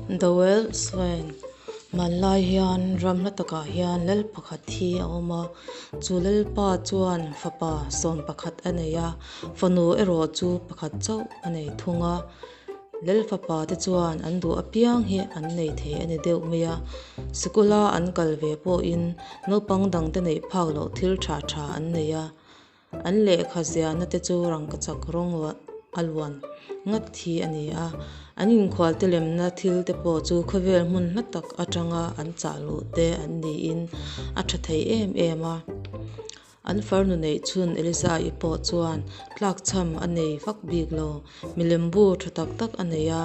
The Wild Swine Hmanlai hian ram hla takah hian lal pakhat hi a awm a, chu lalpa chuan fapa sawmpakhat a nei a, fanu erawh chu pakhat chauh a nei thung a. Lal fapa te chuan an duh apiang hi an nei thei a ni deuh mai a, sikula an kal ve pawhin naupang dangte neih phak loh thil tha tha an nei a. An lehkha ziahna te chu rangkachak rawng a luan ngat hi a ni a, an inkhualte lemna thil te pawh chu khawvel hmun hla tak atanga an chah luh te an niin a tha thei em em a. An farnu neih chhun Eliza-i pawh chuan tlakchham a nei vak bik lo, milem bu tha tak tak a nei a,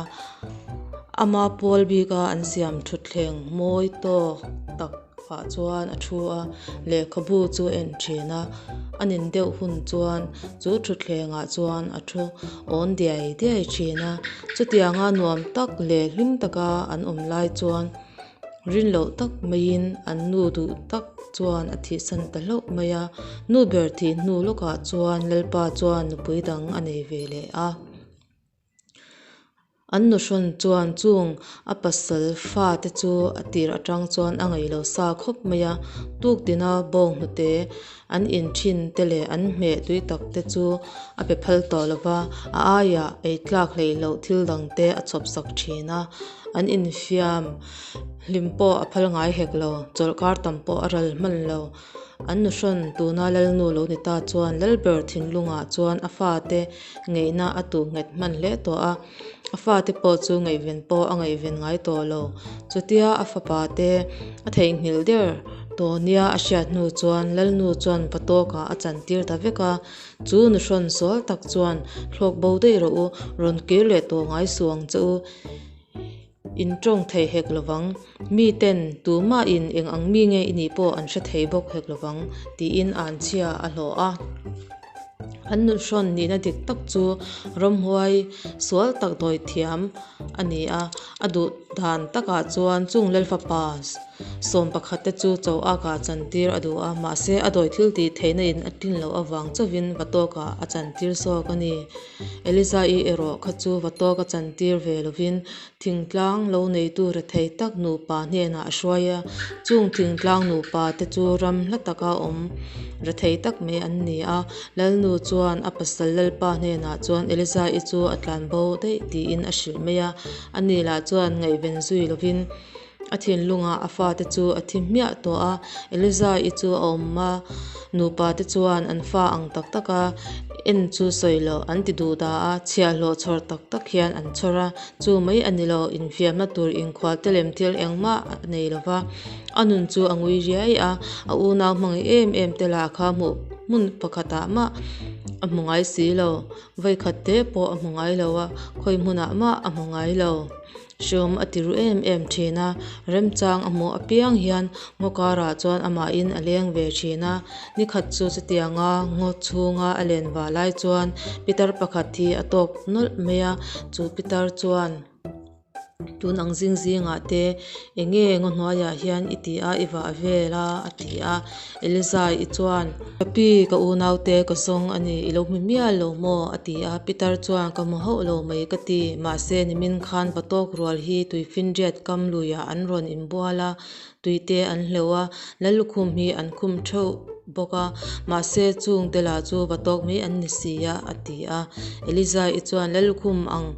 ama pawl bika an siam thutthleng mawi tawk tak ah chuan a thu a, lehkhabu chu a en thin a, a nin deuh hun chuan chu thutthleng ah chuan a thu awn diai diai thin a, chutianga nuam tak leh hlim taka an awm lai chuan rin loh tak maiin an nu duh tak chuan a thihsan ta hlauh mai a, nu ber thih hnu lawkah chuan Lalpa chuan nupui dang a nei ve leh a. An nuhrawn chuan chung a pasal fate chu a tir atang chuan a ngaih lo sa khawp mai a, tuktina bawng hnute an in thin te leh an hmeh tui tak te chu a pe phal tawh lo va, a aiah ei tlak hleih loh thil dang te a chhawp sak thin a, an infiam hlim pawh a phal ngai hek lo, chawlhkar tam pawh a ral hman lo. An nuhrawn tuna lalnu lo ni ta chuan Lalber thinlungah chuan a fate ngeihna a tuh nghet hman hle tawh a, a fate pawh chu ngaihven pawh a ngaihven ngai tawh lo. Chutia a fapa te a theihnghilh der tawh nia a hriat hnu chuan Lalnu chuan va tawkah a chantir ta vek a, chu nuhrawn sual tak chuan thlawk bo daih rawh u, rawn kir leh tawh ngai suh ang che u. In tawng thei hek lovang, miten tumahin eng ang mi nge i nih pawh an hre thei bawk hek lovang, tiin anchhia a hlawh a. An nunhrawn nihna dik tak chu ramhuai sual tak dawi thiam a ni a, a duh dan takah chuan chung Lalfapa sawmpakhat te chu cho akah chantir a duh a, mahse a dawi thil tih theihna in a tlin loh avang chauhin va tawkah a chantir zawk a ni. Eliza-i erawh kha chu va tawk a chantir ve lovin thingtlang lo neitu rethei tak nupa hnenah a hruai a, chung thingtlang nupa te chu ram hla taka awm rethei tak mai an ni a. Lalnu chuan a pasal Lalpa hnenah chuan Eliza-i chu a tlan bo daih tiin a hrilh mai a, ani lah chuan ngaihven zui lovin A thinlungah a fate chu a thi hmiah tawh a, Eliza-i chu a awm a, nupa te chuan an fa ang tak tak a, en chu sawi loh an ti duh dah a, chhiahhlawh chhawr tak tak hian an chhawr a, chu mai a ni lo, infiamna tur inkhual te lem thil engmah a nei lo va, a nun chu a ngui riai a, a unau hmangaih em em te lah kha hmuh hmun pakhatah mah a hmu ngai si lo, vawikhat te pawh a hmu ngai lo a, khawi hmunah mah a hmu ngai lo. Hreawm a ti ru em em thin a, remchang a hmuh apiang hian ngaw karah chuan amahin a leng ve thin a. Ni khat chu chutianga ngaw chhunga a len vah lai chuan pitar pakhat hi a tawk nawlh mai a, chu pitar chuan tun ang zing zingah te eng nge ngaw hnuaiah hian i ti a i vah vel a a ti a. Eliza-i chuan, Ka pi, ka unaute ka zawng a ni, i lo hmu mial lo maw? a ti a. Pitar chuan, Ka hmu hauh lo mai ka ti, mahse nimin khan va tawk rual hi tuifinriat kam luiah an rawn inbual a, tuite an hleuh a, Lallukhum hi an khum theuh bawk a, mahse chungte lah chu va tawk mai an ni si a, a ti a. Eliza-i chuan, Lallukhum ang.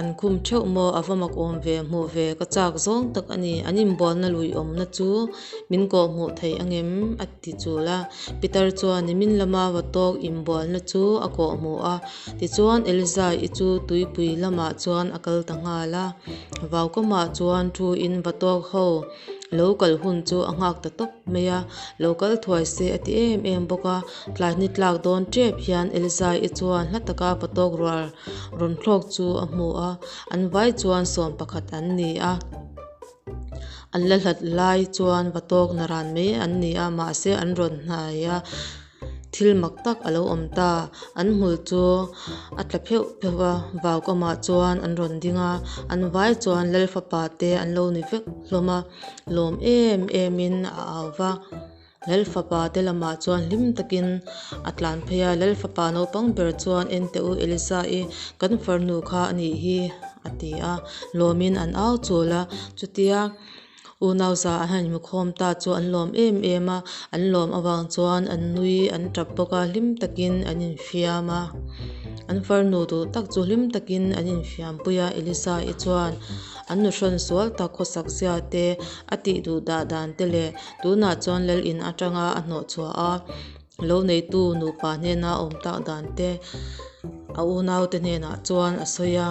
An khum theuh maw? A va mak awm ve, hmuh ve ka chak zawng tak a ni. An inbualna lui awmna chu min kawh hmuh theih angem? a ti chul a. Peter chuan nimin lama va tawk inbualna chu a kawh hmuh a. Tichuan Eliza-i chu tuipui lamah chuan a kal ta nghal a. Vaukamah chuan thu in va tawk ho. Lo kal hun chu a nghak ta tawp mai a, lo kal thuai se a ti em em bawk a. Tlai ni tlak dawn tep hian Eliza-i chuan hla taka patawk rual rawn thlawk chu a hmu a, an vai chuan sawm pakhat an ni a. An la hlat lai chuan vatawk naran mai an ni a, mahse an rawn hnai a. Thil mak tak a lo awm ta, an hmul chu a tla pheuh pheuh a, vau kamah chuan an rawn ding a, an vai chuan Lal fapa te an lo ni vek hlawm a, lawm em em in a au va. Lal fapa te lamah chuan hlim takin a tlan phei a, Lal fapa naupang ber chuan en teh u Elisa-i kan farnu kha a nih hi. a ti a. Lawmin an au chul a, chutia unau za an han inhmukhawm ta chu an lawm em em a, an lawm avang chuan an nui an tap bawk a, hlim takin an infiam a. An farnu duh tak chu hlim takin an infiam pui a, Elisa-i chuan an nuhrawn sual tak khawsak zia te, a tih duh dah dan te leh tunah chuan lal in atanga a hnawh chhuah a, lo neitu nupa hnena a awm tak dan te a unaute hnenah chuan a sawi a,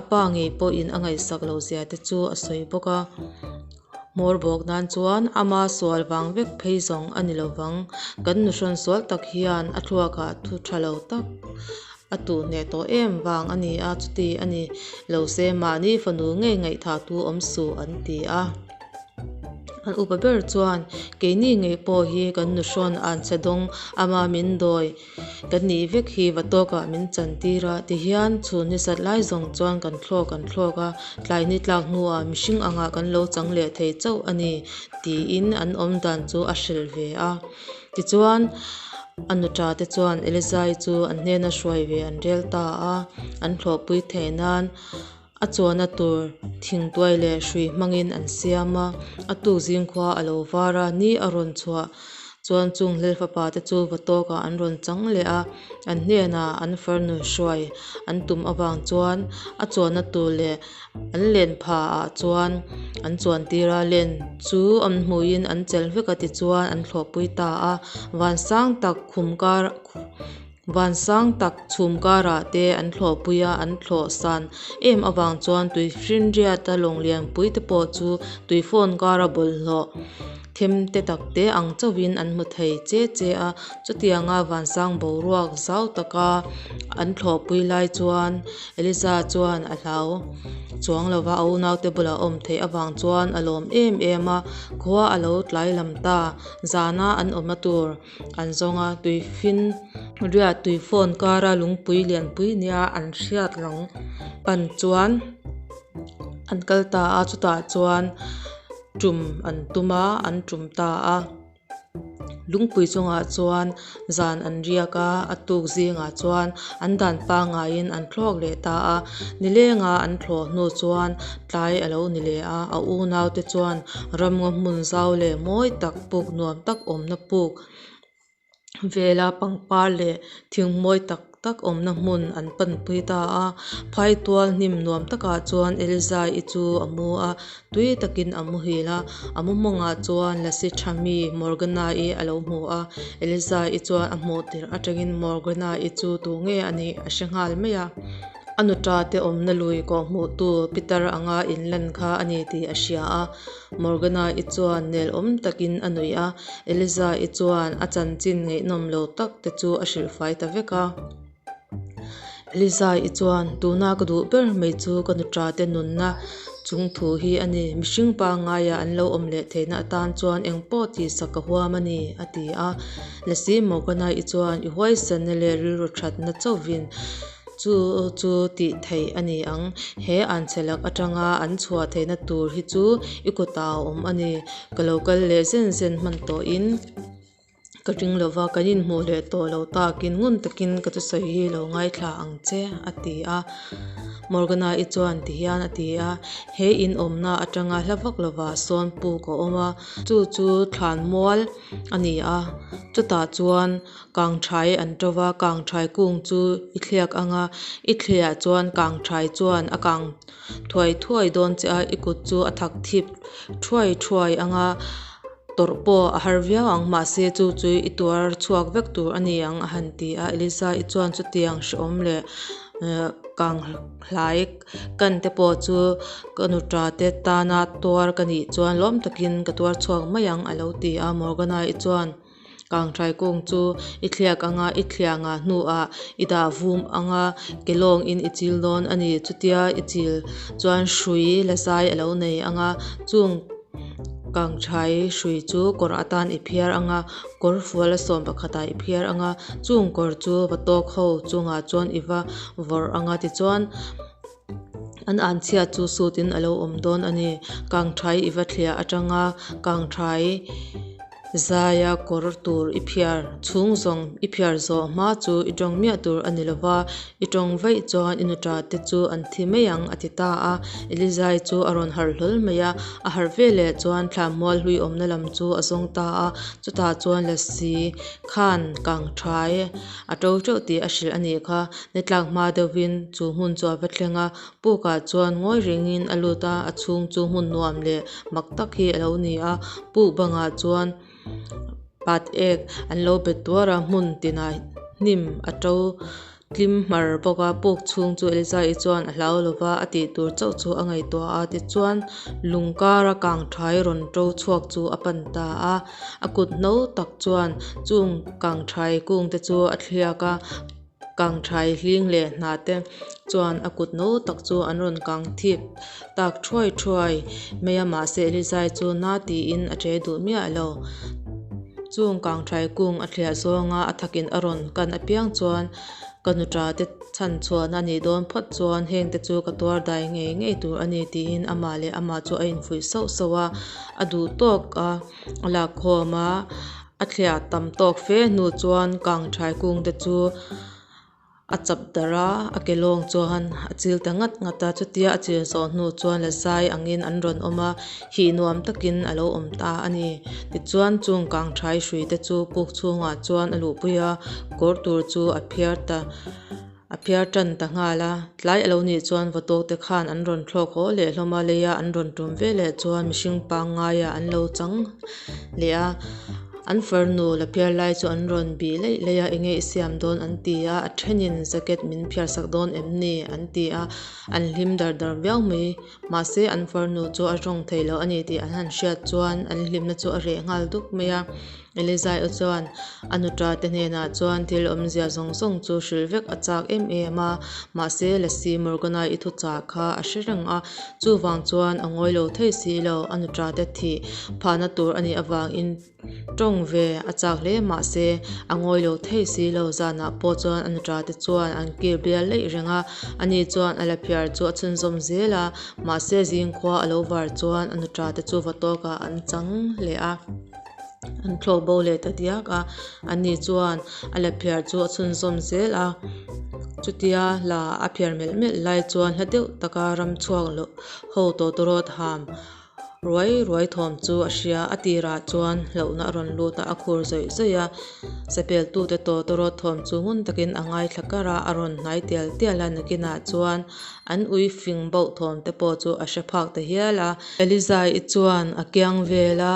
a pa ngei pawhin a ngaihsak loh zia te chu a sawi bawk a. Hmawr bawk nan chuan ama sual vang vek phei zawng a ni lo vang, kan nuhrawn sual tak hian a thluakah thu tha lo tak a tuh hneh tawh em vang a ni a, chuti a ni lo se mahni fanu ngei ngaihthah tu awm suh an ti a. An upa ber chuan keini ngei pawh hi kan nuhrawn anchhe dawng ama min dawi kan nih vek hi va tawkah min chan tir a, tihian chhun ni sat lai zawng chuan kan thlawk kan thlawk a, tlai ni tlak hnuah mihring angah kan lo chang leh thei chauh a ni tiin an awm dan chu a hrilh ve a. Tichuan, a nuṭa te chuan Elizai chu an hnena hruai ve an rel ta a, an thlawhpui theih nan a chuanna tur thingtuai leh hrui hmangin an siam a. A tuk zingkhua a lo var a, ni a rawn chhuah chuan chung hlel fapa te chu va tawkah an rawn chang leh a, an hnenah an farnu hruai an tum avang chuan a chuanna tur leh An len pha ah chuan an chuan tir a, len chu an hmuiin an chelh vek a tichuan an thlawhpui ta a, van sang tak khum kar van sang tak chhum karah te an thlawhpui a, an thlawh san em avang chuan tui hrinriata lawng lianpui te pawh chu tui fawn kara bawlhhlawh them te tak te ang chauhin an hmu thei che che a, chutianga vansang boruak zau taka an thlawhpui lai chuan Eliza chuan a hlau chuang lo va, a unaute bulah a awm theih avang chuan a lawm em em a, khua a lo tlai lam ta, zana an awmna tur an zawng a, tuifin riat tui phone kara lungpui lianpui nia an hriat lang pan chuan an kal ta a, chutah chuan tum an tum a, an tum ta a. Lungpui chungah chuan zan an riak a, a tuk zingah chuan an dan pangaiin an thlawk leh ta a. Nilenga an thlawh hnu chuan tlai a lo ni leh a, a unaute chuan ramngaw hmun zau leh mawi tak puk nuam tak awmna puk vela pangpar leh thing mawi tak tak awmna hmun an panpui ta a. Phaitual hnim nuam takah chuan Eliza-i chu a mu a, tui takin a muhil a. A mu hmawngah chuan lasi tha mi Morgana-i a lo hmu a. Eliza-i chuan a hmuh tirh atangin Morgana-i chu tu nge a nih a hre nghal mai a. A nuta te awmna lui kawhhmuhtu pitar anga inlan kha a ni tih a hria a. Morgana-i chuan nelawm takin a nuih a, Eliza-i chuan a chanchin ngaihnawm lo tak te chu a hrilhfai ta vek a. Eliza-i chuan, Tuna ka duh ber mai chu ka nuta te nunna chung thu hi a ni. Mihring pangngaia an lo awm leh theihna atan chuan engpawh tihsak ka huam a ni, a ti a. Lasi Morgana-i chuan, I huaisanna leh rilru thatna chauhvin Chu chu tih theih a ni ang. He anchhe lak atanga an chhuah theihna tur hi chu i kutah a awm a ni. Ka lo kal leh zen zen hman tawhin ka ring lo va, kan inhmuh leh tawh lo takin ngun takin ka thusawi hi lo ngaithla ang che, a ti a. Morgana-i chuan tihian a ti a, He in awmna atanga hla vak lovah sawn puk a awm a, chu chu thlanmual a ni a, chutah chuan Kangthai an to va, kangthai kung chu i thliak ang a, i thliah chuan kangthai chuan a kang thuai thuai dawn che a, i kut chu a thak thip thuai thuai ang a, tawrh pawh a har viau ang, mahse chu chu i tuar chhuak vek tur a ni ang a han ti a, Elisa-i chuan chutiang hrehawm leh kanghlai kan te pawh chu ka nuta te tana tuar ka nih chuan lawm takin ka tuar chhuak mai ang a lo ti a, Morgana-i chuan. Kangthai kung chu i thliak anga i thliah ngah hnuah i dah vum anga ke lawngin i chil dawn a ni. Chutia i chil chuan hrui la zai a lo nei anga chung kangthai hrui chu kawr atan i phiar anga kawr fual a sawm pakhatah i phiar anga chung kawr chu va tawk ho chungah chuan i va vawrh anga tichuan An anchhia chu suit in a lo awm dawn a ni. Kangthai i va thliah atanga kangthai Zaia kawr tur i phiar chhung zawng i phiar zawh hma chu i tawng miah tur a ni lo va, i tawng vaih chuan i nuṭa te chu an thi mai ang a ti ta a. Elizai chu a rawn harh hlawl mai a, a harh veleh chuan thlanmual hlui awmna lam chu a zawng ta a, chutah chuan lasi khan kang thai a to teuh tih a hrilh a nih kha. Ni tlak hma deuhvin chu hmun chu a va thleng a, pukah chuan ngawi rengin a lut a, a chhung chu hmun nuam leh mak tak hi a lo ni a, puk bangah chuan pat ek an lo bet tuar a, hmun tinah hnim a to tlim hmar bawk a, puk chhung chu Eliza-i chuan a hlau lo va, a tih tur chauh chu a ngaihtuah a, tichuan lung kara kang thai rawn to chhuak chu a pan ta a, a kut no tak chuan chung kang thai kung te chu a thliak a, kang thai hling leh hnah te chuan a kut no tak chu an rawn kang thip tak thuai thuai mai a, mahse Eliza-i chu na tiin a che duh miah lo. Chung kangthai kung a thliah zawnga a thakin a rawn kan apiang chuan ka nuṭa te chhan chhuahna a nih dawn phawt chuan heng te chu ka tuar dai ngei ngei tur a ni tiin amah leh amah chu a infuih sauh sauh a, a duh tawk a a lak khawm a, a thliah tam tawk fe hnu chuan kangthai kung te chu A chap darh a, a ke lawng chuan a chil ta ngat ngat a, chutia a chil zawh hnu chuan la zai angin an rawn awm a, hih nuam takin a lo awm ta a ni. Tichuan chung kang thai hrui te chu puk chhungah chuan a luhpui a, kawr tur chu a phiar ta a phiar tan ta nghal a. Tlai a lo nih chuan vatawk te khan an rawn thlawk haw leh hlawm a, leia an rawn tum veleh chuan mihring pangngaiah an lo chang leh a. An farnu la phiar lai chu an rawn bih laih laih a, enge i siam dawn an ti a, a thenin jacket min phiar sak dawn em ni an ti a, an hlim dar dar viau mai. Mahse an farnu chu a tawng thei lo a ni tih an han hriat chuan an hlimna chu a reh nghal duk mai a. Elizai-a chuan a nuṭa te hnenah chuan thil awmzia zawng zawng chu hrilh vek a chak em em a, mahse Lasi Morgana-i thuchah kha a hre reng a, chuvang chuan a ngawi lo thei si lo, a nuṭa te thih phahna tur a nih avangin Tawng ve a chak hle mahse a ngawi lo thei si lo. Zanah pawh chuan a nuṭa te chuan an kir bial laih reng a, ani chuan a la phiar chu a chhunzawm zel a, mahse zingkhua a lo var chuan a nuṭa te chu va tawkah an chang leh a, an thlawk bo leh ta diak a, ani chuan a la phiar chu a chhunzawm zel a, chutia la a phiar melh melh lai chuan hla deuh taka ram chhuak loh ho tawtawrawt ham Ruai ruai thawm chu a hria, a tirah chuan hlauhna a rawn lut a, a khur zawih zawih a. Sapeltute tawtawrawt thawm chu ngun takin a ngaithla kar a, a rawn hnai tial tial a, nakinah chuan an ui fing bauh thawm te pawh chu a hre phak ta hial a. Eliza-i chuan a kiang vela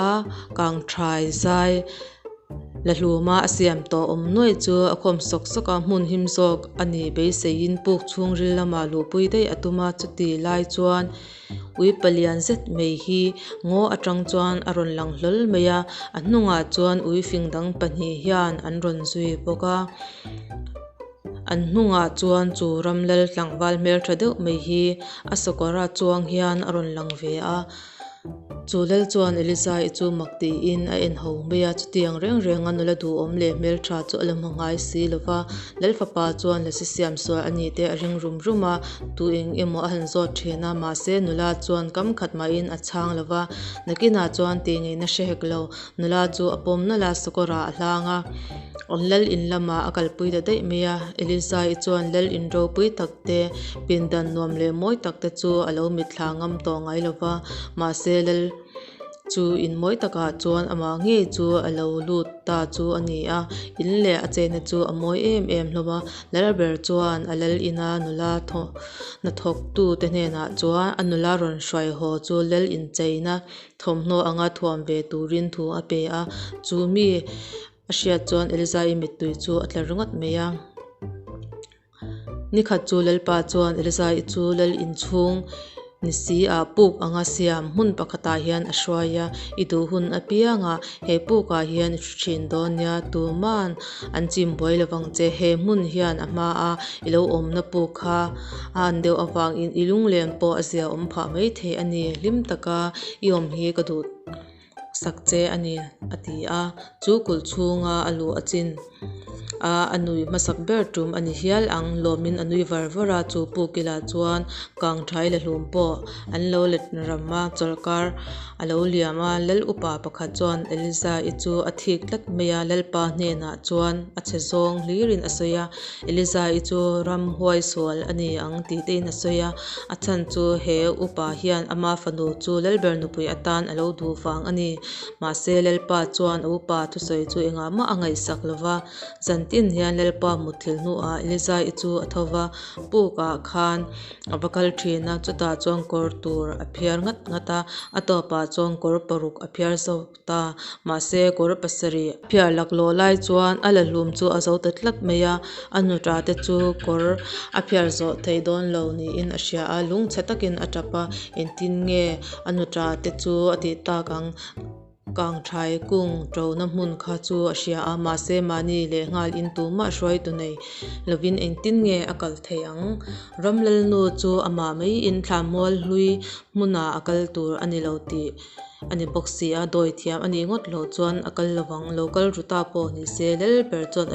kangthai zai la hluma a siam tawh awm nuaih chu a khawm sawk sawk a, hmun him zawk a nih beiseiin puk chhungril lamah luhpui daih a tum a, chutih lai chuan Ui palian zet mai hi ngaw atang chuan a rawn lang hlawl mai a, a hnungah chuan ui fing dang pahnih hian an rawn zui bawk a, an hnungah chuan chu ram lal tlangval hmeltha deuh mai hi a sakawra chuang hian a rawn lang ve a. Chu lal chuan Eliza-i chu mak tiin a en ho mai a, chutiang reng renga nula duhawm leh hmeltha chu a la hmu ngai si lo va, lal fapa chuan lasi siam sual a nih te a ring rum rum a, tu eng emaw a han zawt thin a, mahse nula chuan kam khat mahin a chhang lo va, nakinah chuan tih ngeihna hre hek lo, nula chu a pawm nalh a, sakawrah a hlang a, an lal in lamah a kalpui ta daih mai a, Eliza-i chuan lal in ropui tak te, pindan nuam leh mawi tak te chu a lo mitthla ngam tawh ngai lo va, mahse lal chu in mawi takah chuan amah ngei chu a lo lut ta chu a ni a, in leh a chenna chu a mawi em em hlawm a, Lalber chuan a lal ina nula hnathawk tute hnenah chuan a nula rawn hruai haw chu lal incheina thawmhnaw anga thuam ve turin thu a pe a, chu mi a hriat chuan Eliza-i mittui chu a tla ringawt mai a. Nikhat chu Lalpa chuan Eliza-i chu lal inchhung ni si ah puk anga siam hmun pakhatah hian a hruai a, i duh hun apiangah he pukah hian i hru thin dawn nia, tuman an chim buai lovang che, he hmun hian a hmaa i lo awmna puk kha a an deuh avangin i lunglen pawh a zia awm phah maithei a ni, hlim taka i awm hi ka duh sak che a ni, a ti a, chu kulh chhunga a luh a chin. a, a nuih hmasak ber tum a ni hial ang lawmin a nui var var a chu puk kilah chuan kangthai la hlum pawh an lo let ram a chawlhkar a lo liam a lal upa pakhat chuan Eliza-i chu a thik tlat mai a lalpa hnenah chuan a chhe zawng hlirin a sawi a Eliza-i chu ramhuai sual a ni ang tih te in a sawi a a chhan chu he upa hian ama fanu chu lalber nupui atan a lo duh vang a ni mahse lalpa chuan a upa thusawi chu engah mah a ngaihsak lova zantin hian lalpa mutthilh hnuah Eliza-i chu a tho va puk ah khan a va kal thin a chutah chuan kawr tur a phiar ngat ngat a a tawpah chuan kawr paruk a phiar zo ta mahse kawr pasarih a phiar laklawh lai chuan a la hlum chu a zo ta tlat mai a a nuta te chu kawr a phiar zawh thei dawn lo niin a hria a lungchhe takin a tap a engtin nge a nuta te chu a tih tak ang. Kangthai kung ṭona hmun kha chu a hria a, mahse mahni lehnghal in tumah hruaitu nei lovin engtin nge a kal theih ang? Ram Lalnu chu amah maiin thlanmual hlui hmunah a kal tur a ni lo tih a ni bawk si a, dawithiam a nih ngawt loh chuan a kal lovang. Lo kal ru ta pawh ni se, Lalber chuan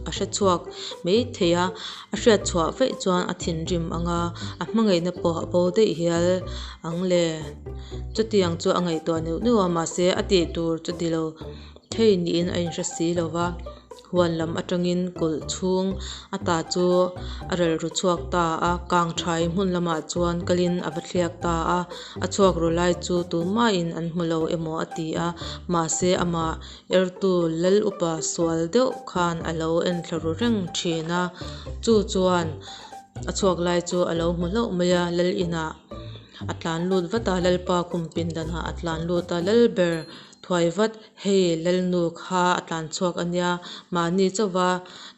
a hre chhuak mai thei a, a hriat chhuah vaih chuan a thinrim ang a, a hmangaihna pawh a bo daih hial ang le. Chutiang chu a ngaihtuah neuh neuh a, mahse a tih tur chu ti lo thei niin a inhre si lo va. Huan lam atangin kulh chhung ata chu a relhru chhuak ta a, kangthai hmun lamah chuan kalin a va thliak ta a. A chhuak ru lai chu tumahin an hmu lo emaw a ti a, mahse amah ertu lal upa sual deuh khan a lo enthla ru reng thin a, chu chuan a chhuak lai chu a lo hmu hlauh mai a, lal inah A tlan lut vat a, Lalpa khum pindanah a tlan lut a, Lalber thuai vat, hei Lalnu kha a tlan chhuak a nia, mahni chauha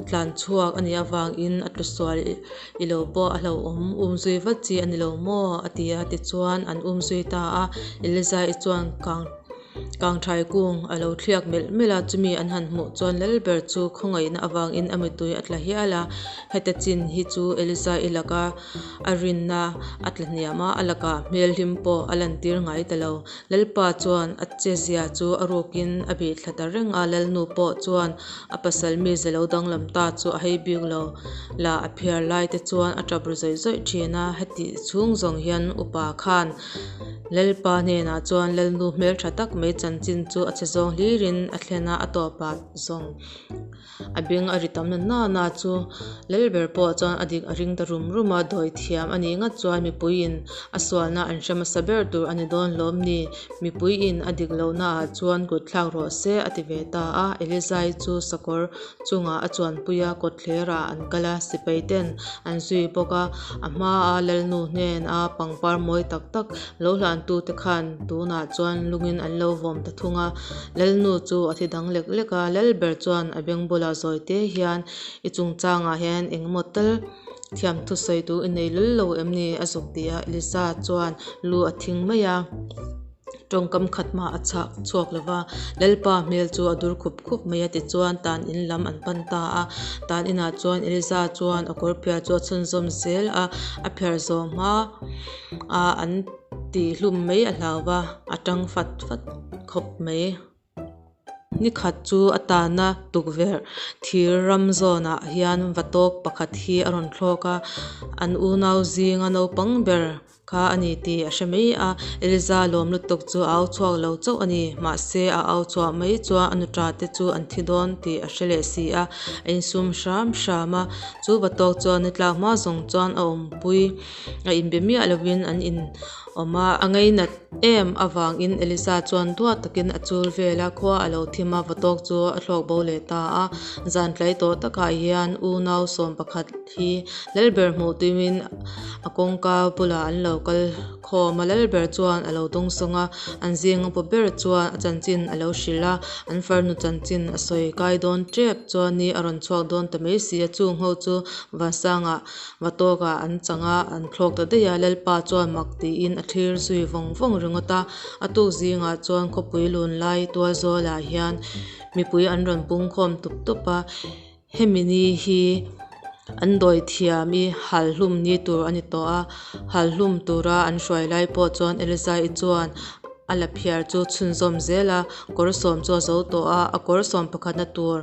tlan chhuak a nih avangin a tlu sual i lo pawh a hlauhawm umzui vat chi a ni lo maw? a ti a, tichuan an umzui ta a, Eliza-i chuan kang Kangthai kung a lo thliak melh melh a, chumi an han hmuh chuan Lalber chu khawngaihna avangin a mittui a tla hial a. Heta chin hi chu Eliza-i laka a rinna a tla hniam a, a lakah hmel hlim pawh a lantir ngai ta lo. Lalpa chuan a che zia chu a rukin a bih thla ta reng a, Lalnu pawh chuan a pasal mize lo danglam ta chu a hei bik lo la, a phiar lai te chuan a tap ru zawih zawih thin a, heti chhung zawng hian upa khan Lalpa hnenah chuan Lalnu hmeltha tak mai chanchin chu a chhe zawng hlirin a thlen a, a tawpah zawng a beng a ri tam na na na chu Lalber pawh chuan a dik a ring ta rum rum a, dawi thiam a nih ngat chuan mipuiin a sualna an hre hmasa ber tur a ni dawn lawm ni, mipuiin a dik lohnaah chuan kut thlak rawh se a ti ve ta a, Elizai chu sakawr chungah a chuanpui a, kawtthlerah an kal a, sipai ten an zui bawk a, a hmaa Lalnu hnena pangpar mawi tak tak lo hlantu te khan tunah chuan lungin an lo vawm ta thung a, Lalnu chu a thi dang lek lek a, Lalber chuan a beng bulah zawi te hian i chungchangah hian engemaw tal thiam thusawi tur i nei lul lo em ni? a zuk ti a, Elisa chuan lu a thing mai a. Tawngkam khat mah a chhak chhuak lo va, Lalpa hmel chu a dur khup khup mai a, tichuan tan in lam an pan ta a. Tan inah chuan Eliza chuan a kawr phiar chu a chhunzawm zel a, a phiar zawh hma a an tih hlum mai a hlau va, a tang fat fat khawp mai. Ni khat chu a tahna tukverh thir ram zawnah hian vatawk pakhat hi a rawn thlawk a, an unau zinga naupang ber kha a ni tih a hre mai a, Eliza lawm lutuk chu a au chhuak lo chauh a ni. Mahse, a au chhuah mai chuan a nuṭa te chu an thi dawn tih a hre leh si a, a insum hram hram a. Chu vatawk chuan ni tlak hma zawng chuan a awmpui a inbe miah lovin an in awm a, a ngainat em avangin Elisa chuan duat takin a chul vel a, khua a lo thim a, vatawk chu a thlawk bo leh ta a. Zan tlai tawh takah hian unau sawm pakhat hi Lalber hmuh tuimin a kawngka bulah an lo kal khawm a, Lalber chuan a lo dawngsawng a, an zinga pu ber chuan a chanchin a lo hrilh a, an farnu chanchin a sawi kai dawn tep chuan ni a rawn chhuak dawn ta mai si a, chung ho chu Vansangah Vatawkah an chang a, an thlawk ta daih a, Lalpa chuan mak tiin a thlir zui vawng vawng ringawt a. A tuk zingah chuan khawpui lun lai tual zawlah hian mipui an rawn pung khawm tup tup a, hemi ni hi an dawi thiam i hal hlum ni tur a ni tawh a, hal hlum tura an hruai lai pawh chuan Elizai chuan. A la phiar chu chhunzawm zel a kawr sawm chu a zo tawh a a kawr sawm pakhatna tur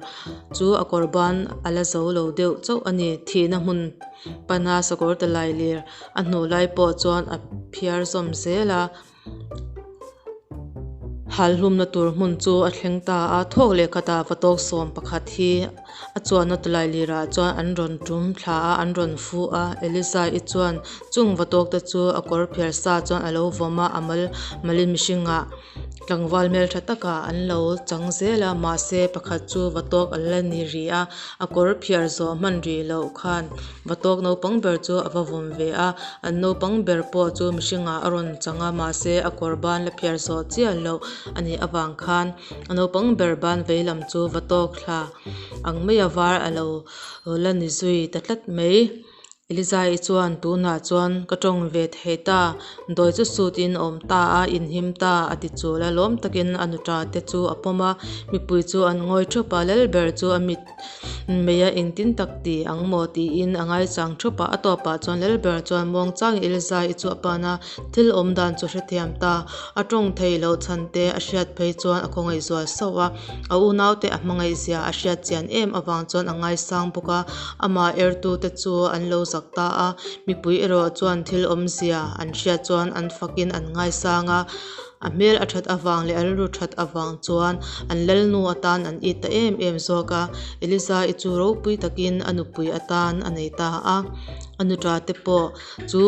chu a kawr ban a la zo lo deuh chauh a ni thihna hmun pana sakawr tawlailir a hnuh lai pawh chuan a phiar zawm zel a hal hlumna tur hmun chu a thleng ta a thawk leh khatah vatawk sawm pakhat hi a chuanna tawlailir ah chuan an rawn tum thla a an rawn fu a Eliza-i chuan chung vatawk te chu a kawr phiar sa chuan a lo vawm a a mal malin mihringah tlangval hmeltha takah an lo chang zel a mahse pakhat chu vatawk a la ni rih a a kawr phiar zawh hman rih loh khan vatawk naupang ber chu a va vawm ve a an naupang ber pawh chu mihringah a rawn chang a mahse a kawr ban la phiar zawh chiah loh a nih avang khan a naupang ber ban vei lam chu vatawk thla ang maia var a lo la ni zui ta tlat mai. Eliza-i chuan tunah chuan ka tawng ve thei ta, dawi chu sutin a awm ta a, inhim ta a ti chul a, lawm takin a nuta te chu a pawm a, mipui chu an ngawi thup a, Lalber chu a mit mei a engtin tak ti ang maw tiin a ngaichang thup a, a tawpah chuan Lalber chuan muangchangin Eliza-i chu a pan a, thil awm dan chu hrethiam ta, a tawng theih loh chhan te a hriat phei chuan a khawngaih zual sauh a, a unaute a hmangaih zia a hriat chian em avang chuan a ngaisang bawk a, amah ertute chu an lo zak ta a, mipui erawh chuan thil awmzia an hriat chuan an fakin an ngaisang a, a hmel a that avang leh a rilru that avang chuan an lalnu atan an it ta em em zawk a, Eliza-i chu ropui takin a nupui atan a nei ta a, a nuṭa te pawh chu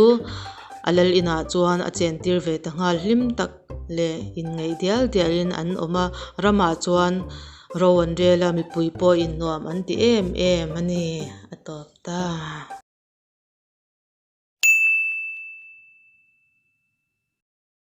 a lal inah chuan a chentir ve ta nghal hlim tak leh inngeih dial dialin an awm a, ramah chuan ro an rel a, mipui pawhin nuam an ti em em a ni, a tawp ta.